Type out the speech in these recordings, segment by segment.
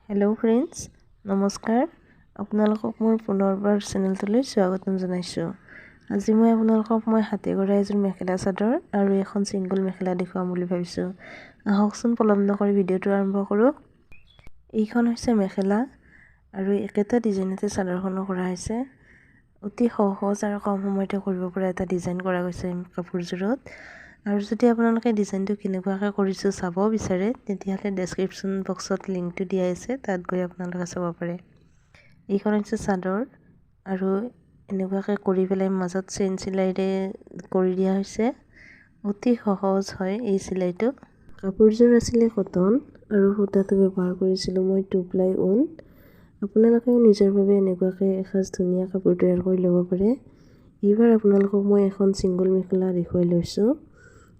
Hello' friends, নমস্কাৰ। আপোনালোকক মোৰ পুনৰবাৰ চেনেলটোলৈ স্বাগতম জনাইছোঁ। আজি মই আপোনালোকক মই হাতে গঢ়া এযোৰ মেখেলা চাদৰ আৰু এখন ছিংগল মেখেলা দেখুৱাম বুলি ভাবিছোঁ। আহকচোন, পলম নকৰি ভিডিঅ'টো আৰম্ভ কৰোঁ। এইখন হৈছে মেখেলা আৰু একেটা ডিজাইনতে চাদৰখনো কৰা হৈছে। অতি সহজ আৰু কম সময়তে কৰিব পৰা এটা ডিজাইন কৰা গৈছে কাপোৰযোৰত। আৰু যদি আপোনালোকে ডিজাইনটো কেনেকুৱাকৈ কৰিছোঁ চাব বিচাৰে, তেতিয়াহ'লে ডেছক্ৰিপশ্যন বক্সত লিংকটো দিয়া আছে, তাত গৈ আপোনালোকে চাব পাৰে। এইখন হৈছে চাদৰ আৰু এনেকুৱাকৈ কৰি পেলাই মাজত চেইন চিলাইৰে কৰি দিয়া হৈছে। অতি সহজ হয় এই চিলাইটো। কাপোৰযোৰ আছিলে কটন আৰু সূতাটো ব্যৱহাৰ কৰিছিলোঁ মই 2 প্লাই ঊণ। আপোনালোকেও নিজৰ বাবে এনেকুৱাকৈ এসাঁজ ধুনীয়া কাপোৰ তৈয়াৰ কৰি ল'ব পাৰে। এইবাৰ আপোনালোকক মই এখন ছিংগল মেখেলা দেখুৱাই লৈছোঁ।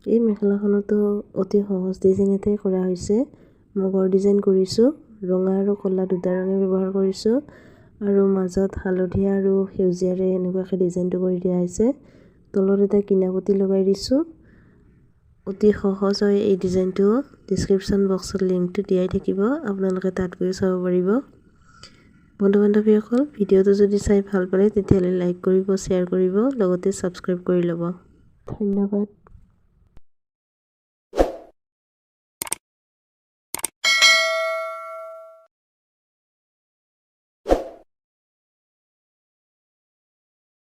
এই মেখেলাখনতো অতি সহজ ডিজাইন এটাই কৰা হৈছে। মগৰ ডিজাইন কৰিছোঁ। ৰঙা আৰু ক'লা দুটা ৰঙে ব্যৱহাৰ কৰিছোঁ আৰু মাজত হালধীয়া আৰু সেউজীয়াৰে এনেকুৱাকৈ ডিজাইনটো কৰি দিয়া হৈছে। তলত এটা কিনাপতি লগাই দিছোঁ। অতি সহজ হয় এই ডিজাইনটো। ডিছক্ৰিপশ্যন বক্সত লিংকটো দিয়াই থাকিব, আপোনালোকে তাত গৈও চাব পাৰিব। বন্ধু বান্ধৱীসকল, ভিডিঅ'টো যদি চাই ভাল পালে, তেতিয়াহ'লে লাইক কৰিব, শ্বেয়াৰ কৰিব, লগতে ছাবস্ক্ৰাইব কৰি ল'ব। ধন্যবাদ।